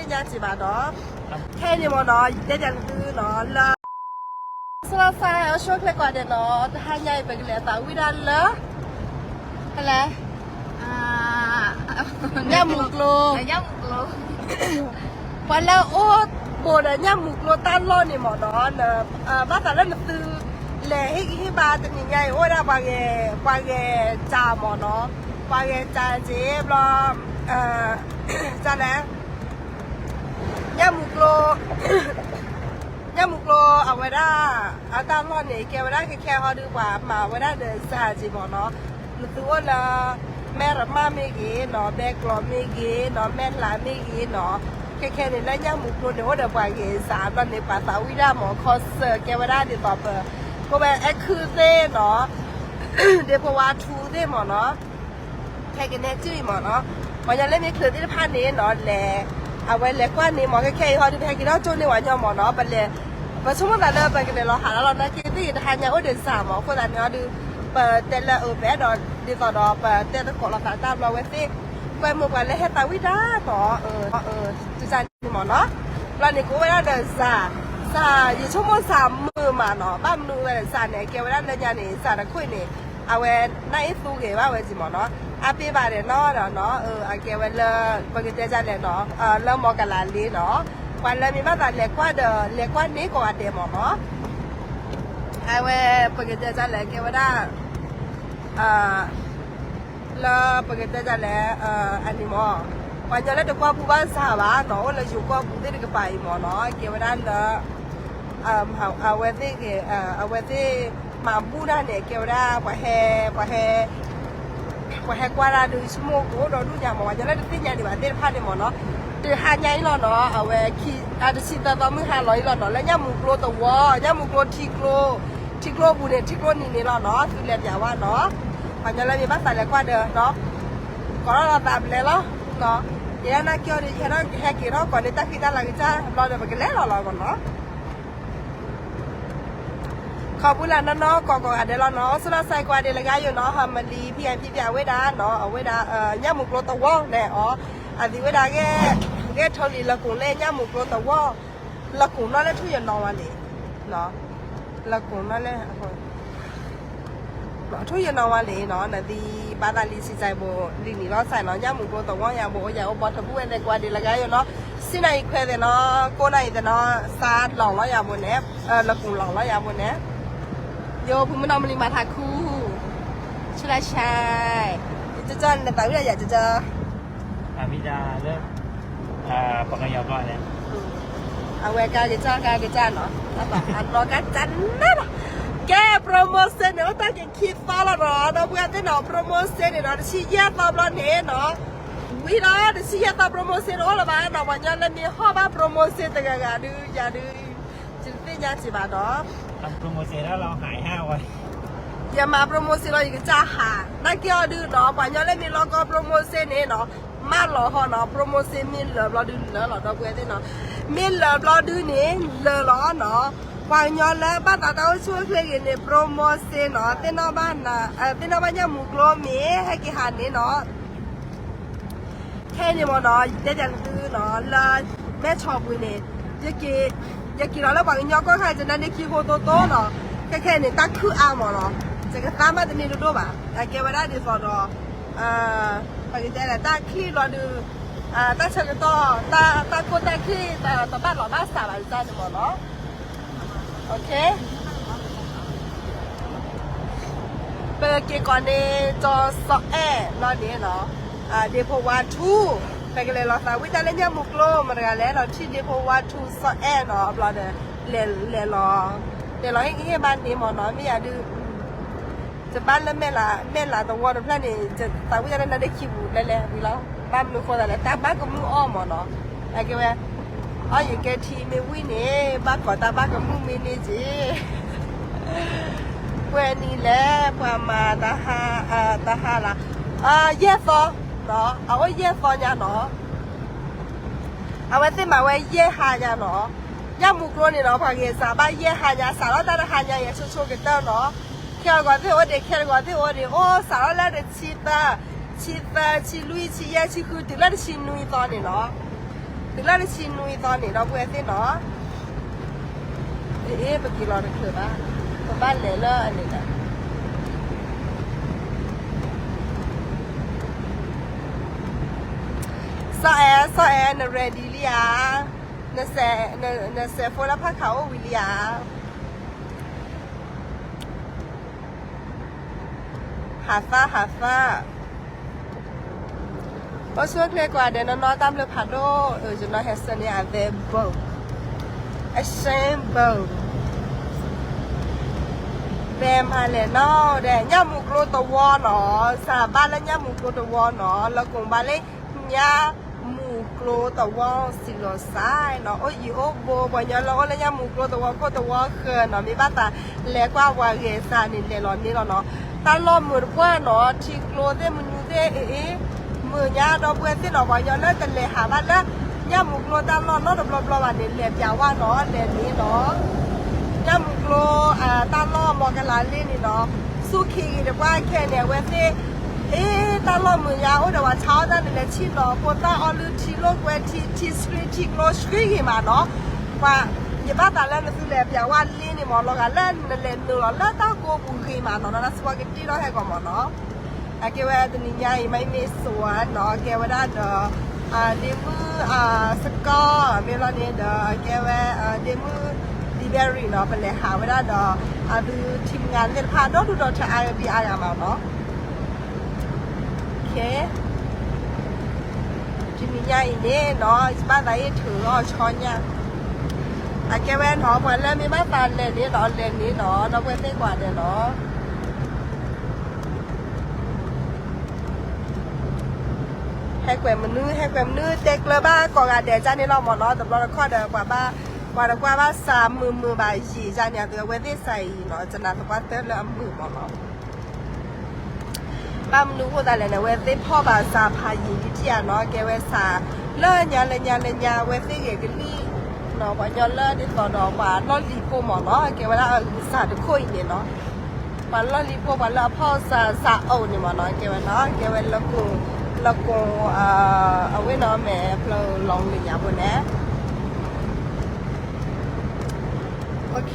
သ့ၣ်ညါစံးဘၣ်နီၤ, ခဲအံၤန့ၣ်မ့ၢ်နီၤ ယတဲပၠးသုနီၤ လၢ ဆိလီၤသး အဆိချ့ကိးဂၤဒဲးနီၤ, တဟါညါအံၤ ပကလဲၤသးဝံၣ်ဒၣ်လၢ ဖဲလဲၣ် ညၣ်မုၢ်ကျိ ပှၤလၢအအိၣ်ဘူးဒီးညၣ်မုၢ်ကျိတၢ်လီၢ်န့ၣ်မ့ၢ်နီၤ, ဘၣ်သးလၢနသုလဲၤဟ့ၣ်ဂံၢ်ဟ့ၣ်ဘါတနံၤညါအံၤ အိၣ်ဝဲဒၣ်ပှၤဂဲၤ ပှၤဂဲၤစးမ့ၢ်နီၤ, ပှၤဂဲၤစးက့ဘျီ တလဲၣ် ညၣ်မုၢ်ကျိ ညၣ်မုၢ်ကျိအဝဲဒၣ် အတၢ်လီၢ်န့ၣ် ကဲဝဲဒၣ်ခဲခဲဟီဒုး ပှၤမၤဝဲဒၣ်ဒီးစးက့မ့ၢ်နီၤ, နသုအိၣ်လၢ မဲၢ်ရမၢ်မ့ၢ်ဂ့ၤနီၤ, ဘဲကျိးမ့ၢ်ဂ့ၤနီၤ, မဲၢ်လးမ့ၢ်ဂ့ၤနီၤ, ခဲခဲန့ၣ်လၢညၣ်မုၢ်ကျိန့ၣ် အိၣ်ဒီးပှၤဂဲၤစးဘျီန့ၣ် ပှၤသးဝံၣ်ဒၣ်မ့ၢ် ခီဆၢ ကဲဝဲဒၣ်ဒ်သိးပ ကဲဝဲအဲၣ်ခုၣ်သ့ၣ်နီၤ, ဒ့ဖိဝါထူသ့ၣ်မ့ၢ်နီၤ ခဲကနံၣ်အံၤမ့ၢ်နီၤ, ပှၤကညီလၢမ့ၢ်ချုးသ့ၣ်တဖၣ်န့ၣ်နီၤ လဲၤ အဝဲလဲၤကွၢ်န့ၣ်မ့ၢ် ခဲခဲအံၤဟီဒုး ပဟဲက့ၤထီၣ်ကၠိန့ၢ်ပှၤညီမ့ၢ်နီၤ, ပလဲၤ ပဆိကမိၣ်သးလၢပကလဲၤလီၤဟးလီၤလီၤ နာ်က့သ့ၣ်ဂ့ၤ တဟါညါအိၣ်ဒီးစးမ့ၢ် အဃိသတးန့ၣ်ဟီဒုး ပတဲလၢအပှဲၤဒီး ဒ်သိးဒီးပတဲသကိးလိာ်သးတၢ်ဘျီဝဲသ့ၣ် ကွဲမုာ်ပှၤလၢဟဲသးဝံၣ်တၢ်နီၤ, တန့ၣ်မ့ၢ်နီၤ, ဘျီန့ၣ်ကအိၣ်ဝဲဒၣ်ဒီးစး, စး ယဆိကမိၣ်စးမုာ်မးနီၤ, ဘၣ်မနုၤဝဲစးန့ၣ် အကဲဝဲဒၣ်လၢညါန့ၣ် စးတခိၣ်န့ၣ် အဝဲ နၢ်အ့ၣ်သူဂ့ၤဘၣ်ဝဲက့မ့ၢ်နီၤ, အပ့ၢ်ဘၣ်ဒီးနီၤဒီးနီၤ, အကဲဝဲလၢ ပကတဲဒ်လဲၣ်နီၤ, လၢမီၤကလးလ့နီၤ, ပှၤလၢမ့ၢ်ဘၣ်သးလဲၤကွၢ်ဒီး လဲၤကွၢ်န့ၢ်ကိးဂၤဒဲးမ့ၢ်နီၤ, အဝဲ ပကတဲဒ်လဲၣ် ကဲဝဲဒၣ် လၢပကတဲဒ်လဲၣ် အန့ၣ်မ့ၢ် ပှၤကညီလၢတကွၢ်ပူၤဘၣ်စးဘၣ်နီၤ, အိၣ်လၢယိၤကီၢ်ပူၤသ့ၣ်တကပၤအံၤမ့ၢ်နီၤ, ကဲဝဲဒၣ်လၢ အဝဲသ့ၣ်ဂ့ၤ အဝဲသ့ၣ်မၤဘူၣ်တၢ်န့ၣ် ကဲဝဲဒၣ် ပှၤဟဲ ပှၤဟဲ ပှၤဟဲကွၢ်တၢ်ဒုး ယဆိကမိၣ်ကအိၣ်ဒီးဒူၣ်ညါမ့ၢ် ပှၤကညီလၢတသ့ၣ်ညါဒံးဘၣ်သ့ၣ်တဖၣ်န့ၣ်မ့ၢ်နီၤ, တဟါညါအံၤလီၤနီၤ, အဝဲ တဆံသၢသီမုၢ်ဟါလီၤအံၤလီၤနီၤ, လၢညၣ်မုၢ်ကျိတဝီ ညၣ်မုၢ်ကျိထံကျိ ထံကျိပူၤန့ၣ် ထံကျိနံၤန့ၣ်လီၤနီၤ, သုလဲၤပၠးဝဲနီၤ, ပှၤကညီလၢမ့ၢ်ဘၣ်သးလဲၤကွၢ်ဒီး ကိးထီၣ်လီၤသးပလဲၤလီၤ, ယဲဒၣ်နာ်က့အီၤဒီး ယဟဲထီၣ်ကဟဲက့ၤထီၣ်ကိးန့ၢ်တၢ်ဃံတၢ်လၤကစၢ် ဘျီဒီး ပကလဲၤလီၤလီၤမ့ၢ်နီၤ. ခီဖူလၢနီၢ်နီၢ်ကိးကိးဂၤဒဲးလီၤနီၤ, အိၣ်ဆူၣ်လီၤစဲးကိးဂၤဒဲးလၢဂၤယိာ်နီၤ, ဟါမလံ ဖံအံၤဖံဖံအဝဲဒၣ်နီၤ, အဝဲဒၣ် ညၣ်မုၢ်ကျိတဝီန့ၣ်အီၤ, အသံဝဲဒၣ် ဂဲၤထီလံ လၢကိၣ်လၢညၣ်မုၢ်ကျိတဝီ, လၢကိၣ်နီၣ်လၢထူၣ်ယနီၤဝဲလံ, လၢကိၣ်နီၣ်လၢ ထူၣ်ယနီၤဝဲလံနီၤ, နသံဘၣ်သးလံ စံးစဲးဘိး လံနံၤလီၤစဲးနီၤ, ညၣ်မုၢ်ကျိတဝီယၤဘိး အိၣ်ယၤအိၣ်ဘီတဘူၣ်ဝဲသဲးကိးဂၤဒဲးလၢဂၤယိာ်နီၤ, စံနၣ်အံၤခွဲသဲးနီၤ, ကိးနၣ်အံၤသဲးနီၤ, စးလီၤလီၤယၤဘိးန့ၣ်, လၢကိၣ်လီၤလီၤယၤဘိးန့ၣ်, ယိၤဖုမုၢ်နီၢ်မလံမၤထးခူ, ဆူလၢဆဲး, ယကၠီနသးဝံၣ်ဒီးယၤကၠီ အမံၤဒၣ်လၢ ပှၤကညီဘျီလဲၣ်, အဝဲကါကစၢ်ကါကစၢ်နီၤ, အဘျီကါကစၢ်နၤလီၤ, ကဲ promotion န့ၣ် အိၣ်တၢ်က့ၤခံသီလီၤနီၤ, ဒီပုၢ်ဝဲၢ်သ့ၣ်နီၤ, promotion န့ၣ်နီၤ တဆံယဲၢ်သီဘျီန့ၣ်နီၤ, ဝံၤလီၤ တဆံယဲၢ်သီ promotion တအိၣ်လၢၤဘၣ်နီၤ, ပှၤကညီလၢမ့ၢ်ဟီၣ်ဘၣ် promotion တဂၤဂၤဒုး ယၤဒုး ယတသ့ၣ်ညါစံးဘၣ်နီၤ, ယမၤ promotion လီၤ ယကစၢ်ဟး, နာ်က့အီၤဒုးနီၤ, ပှၤကညီလၢမ့ၢ်လီၤကီ promotion န့ၣ်နီၤ, မၢလီၤဟီနီၤ, promotion မ့ၢ်လၢာ်ဘျီဒုးလၢာ်လီၤ ဒီပုၢ်ဝဲၢ်သ့ၣ်နီၤ, မ့ၢ်လၢာ်ဘျီဒုးန့ၣ် လၢာ်လီၤနီၤ, ပှၤကညီလၢဘၣ်သးတၢ်အိၣ်ဆူၣ်အိၣ်ချ့ဂ့ၤန့ၣ် promotion နီၤ, သ့ၣ်နီၣ်ဘၣ် သ့ၣ်နီၣ်ဘၣ်ညၣ်မုၢ်ကျိမ့ၢ်ဟဲက့ၤဟးန့ၣ်နီၤ ခဲအံၤန့ၣ်မ့ၢ်နီၤ ယတဲပၠးသုနီၤ လၢမဲၢ်ဆီးပူၤန့ၣ် ယက့ၤလီၤလၢပှၤကညီကီၢ်ခါ ယနါဒ့ခံဃိတိတိနီၤ, ခဲခဲအံၤန့ၣ် တၢ်ခုၣ်အါမ့ၢ်နီၤ, ယကသါမးတန့ၢ်ဒိၣ်ဒိၣ်ဘၣ်, အကဲဝဲဒၣ်ဒ်သိးဒီး ပကတဲလဲၣ် တၢ်ချံၣ်ဘျီဒုး တၢ်ဆၢကတီၢ် တၢ်ကိၢ်တၢ်ချံၣ် တဘၣ်လီၤဘၣ်စးဘၣ်တၢ်န့ၣ်မ့ၢ်နီၤ ပက့ၤကိးန့ၢ်ကၠီစီၤအဲၣ်လီၤန့ၣ်နီၤ, ဒ့ဖိဝါထူ, ပကလဲၤလီၤသးဝံၣ်တၢ်လၢညၣ်မုၢ်ကျိ မတၤတဂၤလဲၣ်လီၤ ထံၣ်ဒ့ဖိဝါထူစီၤအဲၣ်နီၤ, ဘျီဒီး လဲၤလီၤ လဲၤလီၤဟ့ၣ်ဂံၢ်ဟ့ၣ်ဘါန့ၣ်မ့ၢ်နီၤ, မ့ၢ်ယၤဒုး ယဘၣ်လၢမဲၢ်လး မဲၢ်လးသဝီတဖျၢၣ်န့ၣ် ယသးဝံၣ်တၢ်လၢနါဒ့ခံပူၤလဲၤလဲၤဝံၤလီၤ, ဘၣ်မနုၤဃိသးလဲၣ် တၢ်ဘၣ်ကမူၣ်အီၣ်မ့ၢ်နီၤ, အကဲဝဲ အီၣ်ယကဲထံမ့ၢ်ဝံၣ်န့ၣ် ဘၣ်ကိးတၢ်ဘၣ်ကမူၣ်မ့ၢ်န့ၢ်က့ၤ, ပှဲၤနံၤလဲၣ် ပှၤမၤတဟါ တဟါလၢ်, ယဲၢ်သီ, အအိၣ်ယဲၢ်သီညါနီၤ, အဝဲသ့ၣ်မၤဝဲယဲၢ်ဟါညါနီၤ, ညၣ်မုၢ်ကျိန့ၣ်နီၤ ပှၤဂဲၤစးဘၣ်ယဲၢ်ဟါညါ စးထီၣ်တၢ်တဟါညါ ယဆိဆိကတၢၢ်နီၤ, ခဲအဂီၤသ့ၣ်အိၣ်ဒံး ခဲတဂီၤသ့ၣ်အိၣ်ဒံး အိၣ်စးထီၣ်လၢတဆံသၢ, ဆံသၢ, ဆံလွံၢ်, ဆံယဲၢ်, ဆံဃု တုၤလၢတဆံနွံသီန့ၣ်နီၤ, တုၤလၢတဆံနွံသီန့ၣ် ဒီပုၢ်ဝဲၢ်သ့ၣ်နီၤ, အ့ ပက့ၤလီၤတချုးဘၣ်, ပဘၣ်လဲၤလၢအန့ၣ်ဒီး စီၤအဲၣ်, စီၤအဲၣ် န ready လံဧါ, နစဲးဖိလၢဖးခးအိၣ်ဝံၤလံဧါ. ဟးသၣ် ဟးသၣ်, အိၣ်ဆူၣ်အိၣ်ချ့ကိးဂၤဒဲးနီၢ်နီၢ် တၢ်ဘျုးဖးဒိၣ်, ယနီၢ်ဟဲဆၢန့ၢ်အသဲဘိ, အဆၢဘိ, ဘဲမၤလဲၣ်နီၤဒီး ညၣ်မူကျိတဝီနီၤ, စးဘၣ်လၢညၣ်မူကျိတဝီနီၤ, လၢကိးဘၣ်လၢ ညၣ်မူကျိတဝီစံလီၤစဲနီၤ, အိၣ်ယံၤအိၣ်ဘိ ပှၤကညီလၢအိၣ်လၢညၣ်မူကျိတဝီခိၣ်တဝီဃၢၤနီၤ, မ့ၢ်ဘၣ်သးလဲၤကွၢ်ပှၤဂဲၤစးန့ၣ် လဲၤလီၤန့ၢ်လီၤနီၤ, တၢ်လီၢ်မုာ်တပှၢ်နီၤ, ထံကျိသ့ၣ်မနုၤသ့ၣ်အံၤ, မုာ်ညါဒီပုၢ်ဝဲၢ်သ့ၣ်နီၤ, ပှၤကညီလၢတလဲၤဟးဘၣ်လၢ ညၣ်မူကျိတၢ်လီၢ်နီတဘျီဘျီဘၣ်န့ၣ် လဲၤပျးဝဲနီၤ, လဲၤန့ၢ်နီၤ, ညၣ်မူကျိ တၢ်လီၢ်မီၤကလးလ့န့ၣ်နီၤ, ဆူၣ်ခံဂ့ၤတပှၢ်ခဲန့ၣ် အဝဲသ့ၣ် အ့ တၢ်လီၢ်မုာ်ညါအိၣ်ဒီးပှၤဆါအီၣ်တၢ်န့ၣ် လဲၤဆံၣ်နီၤ, ဖိသၣ်အီလုၢ်ထံလိာ်ကွဲထံ ထံဆှံထံကျိဆှံဂ့ၤမးနီၤ, ပှၤ ယဘၣ်သးလၢနသုလဲၤပျးဝဲလ့န့ၣ်မး လီၤဂာ်လၢနလဲၤနုာ်လီၤလၢတၢ်ကိးပူၤဂ့ၤမးနီၤ, ဒီးစ့ၢ်ကီးကတ့ထီၣ်ဟဲကီးမးနီၤ, အကဲဝဲတနံၤညါအံၤ မ့မ့ၢ်စဝါနီၤ, ကဲဝဲဒၣ်ဒီး ဒ့မုၣ် စကီၢ် မ့ၢ်လီၤန့ၣ်ဒီး ကဲဝဲ ဒ့မုၣ် ဒံဘဲရံၤနီၤ, ပလဲၤဟးဝဲဒၣ်ဒီး အသုထံမုၢ်ဂၤသ့ၣ်တဖၣ် ဒီဒူၣ်ဒီထၢအါဂၤဒံးအါဂၤမးနီၤ. တနံၤညါအံၤန့ၣ်နီၤ ယဘၣ်သးအ့ၣ်ထုးအီၣ်ဆီညၣ်, အကဲဝဲနီၤ ပှၤလၢမ့ၢ်ဘၣ်သးလဲၤန့ၣ်ဒီးလဲၤန့ၣ်နီၤ, ဒီပုၢ်ဝဲၢ်သ့ၣ်ကိးဂၤဒဲးနီၤ ဟဲကွဲးမနုၤ ဟဲကွဲးမနုၤ တဲကျၢၤဘၣ်ကိးဂၤဒဲးဒ်န့ၣ်လီၤမးနီၤ, တဘျီတခီၣ်ဒီး ပှၤတကွၢ်ဘၣ်စးမုာ်မုာ်ဘၣ်ယံာ်ဒ်န့ၣ် အသုအဝဲသ့ၣ်စးအံၤနီၤ ကနၣ်သပှၢ်တၢၢ်လၢအမုာ်မးနီၤ ဘၣ်မနုၤဃိသးလဲၣ်န့ၣ် အဝဲသ့ၣ်ဖီၣ်ဘၣ်စးဖးယံာ်ကထံၣ်ဧါနီၤ, ကဲဝဲစး လၢညါလၢညါလၢညါ အဝဲသ့ၣ်ဂဲၤကလံၣ်နီၤ, ပှၤကညီလၢဒ်သိးဒီးပှၤလီၢ်လံၤဖိမးနီၤ, ကဲဝဲဒၣ်အဂုၤစးတခိၣ်အံၤန့ၣ်နီၤ, ပှၤလီၢ်လံၤဖိ ပှၤလၢအဖီၣ်စးစးအိၣ်န့ၣ်မးနီၤ, ကဲဝဲနီၤ ကဲဝဲလၢကိး လၢကိး အဝဲနီၤမဲာ်ဖျၢၣ်လီၤလၢညါဖိန့ၣ် OK,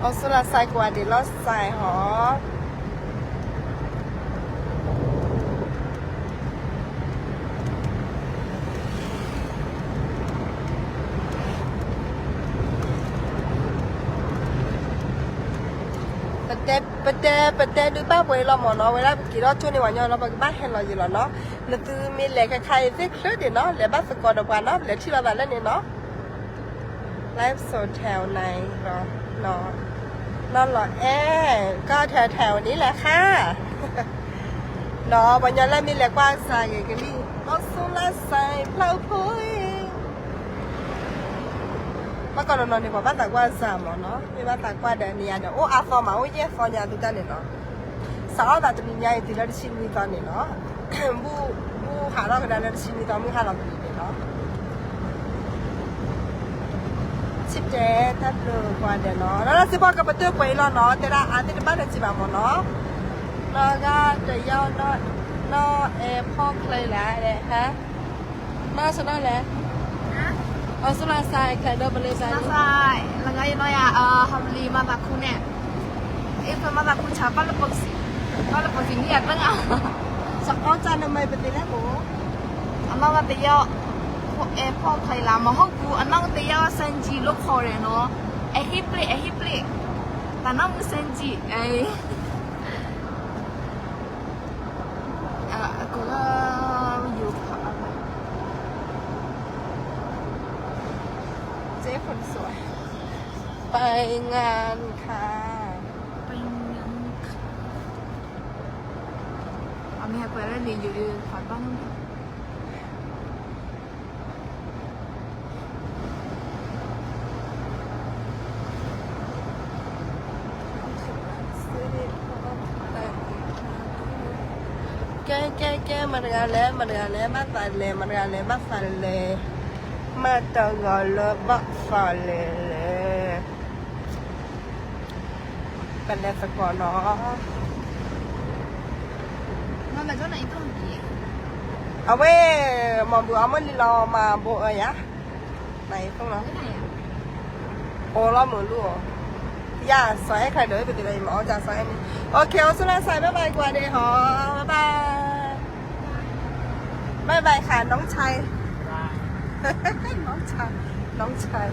အီစထြ့လယါကိးဂၤဒဲးလီၤစဲဟီ ပတဲ ပတဲဒုးဘၣ်ပှဲၤလီၤမးနီၤ, ဝဲဒၣ်ပက့ၤထီၣ်ကၠိန့ၣ် ပှၤညီလီၤ ပကဘၣ်ဟဲလီၤယံၤလီၤနီၤ, နသုမ့ၢ်လဲၤခါခါအံၤသ့ၣ်ချၢဒံးနီၤ, လဲၤဘၣ်သကိးဒီးပှၤနီၤ, ပလဲၤထံၣ်လိာ်သးလၢန့ၣ်နီၤ Live Hotel န့ၣ် နီၤလီၤအဲၣ် ကီၢ် Hotel န့ၣ်လဲၣ်ခါ နီၤ, ပှၤညီလၢမ့ၢ်လဲၤကွၢ်စးဂ့ၤကလံၣ် အီစထြ့လယါဖျၢၣ်ဖိအံၤ ဘၣ်ကီးနီၤနီၤန့ၣ် ပှၤဘၣ်သးကွၢ်စးမးနီၤ, မ့ၢ်ဘၣ်သးကွၢ်ဒီးန့ၣ်ယါဒီး အိၣ်အါသီမး အိၣ်ယဲၢ်သီညါသုတၢ်န့ၣ်နီၤ, စးထီၣ်သးတနံၤညါအံၤတုၤလၢတဆံနွံသီန့ၣ်နီၤ, ဘူၣ် ဘူၣ်ဟးထီၣ်ကဒါလၢတဆံနွံသီမုၢ်ဟါလီၤတနံၤန့ၣ်နီၤ ဆံတဲတၢ်ဘျုးပှၤဒဲးနီၤ, ဒီးစ့ၢ်ကီးကပတုာ်ပှဲၤအံၤလီၤနီၤ, တဲဒၣ်အါသ့ၣ်တဘၣ်လၢၤစံးဘၣ်မးနီၤ, နီၢ်ဂၤတယီၣ် နီၢ်အဲၣ်ဖီၣ်ချၢလၢ်ဒဲး, ဟါ, နီၢ်စနီၣ်လဲၣ်, အီစထြ့လယါချဲးဒီးပလ့ၤစါ, လၢဂၤယနီၢ်ယၤ ဟီဘလံၤမၤသးခူန့ၣ်, အ့ၣ်ဖၢမၤသးခူဆါ ဘၣ်လၢပကစံး, ဘၣ်လၢပကစံးမ့ၢ်ယၤတၢ်, စကီၢ်စၢ်နမၤပသ့လဲၣ်မး, အနီၢ်ဂၤတယီၣ် အဲၣ်ဖီၣ်ချၢလၢ် မဟီၣ်ကူ အနီၢ်ဂၤတယီၣ် စၢ်ကၠံလိၣ်ခီရဲၣ်နီၤ, အဟ့ၣ်ပျ့ၣ် အဟ့ၣ်ပျ့ၣ်, တၢ်နီၢ်မုၢ်စၢ်ကၠံ အကလၢယိၤဖးအါဘၣ်, စ့ၢ်ခိၣ်နစိ, ไปงานค่ะ, ไปงานค่ะ, အမ့ၢ်ဟဲကွဲးလၢန့ၣ်ယိၤဖးဘၣ်န့ၣ် ကဲ ကဲ ကဲ မတၤတဂၤလဲၣ် မတၤတဂၤလဲၣ် ဘၣ်သးလဲၣ် မတၤတဂၤလဲၣ် ဘၣ်သးလဲၣ်, မတၤတဂၤလဲၣ် ဘၣ်သးလဲၣ်လဲၣ်, ပလဲၤသကိးနီၤ, အ အဝဲ မီၢ်ဘူၣ်အီမ့ၢ်လံလီၤမၤဘိးအၢယၤ, နအံၤဖုၣ်လီၤ, အိၣ်လီၤမုာ်လူအီၤ, ယၤစီၤအဲၣ်ခါဒီး ပတဘၣ်အံၤမၤအီၣ် ကစီၤအဲၣ်န့ၣ်, OK အိၣ်ဆူၣ်လီၤစဲး bye bye ကွၢ်ဒ့ဟီ, bye bye, bye bye ค่ะ น้องชาย, น้องชาย น้องชาย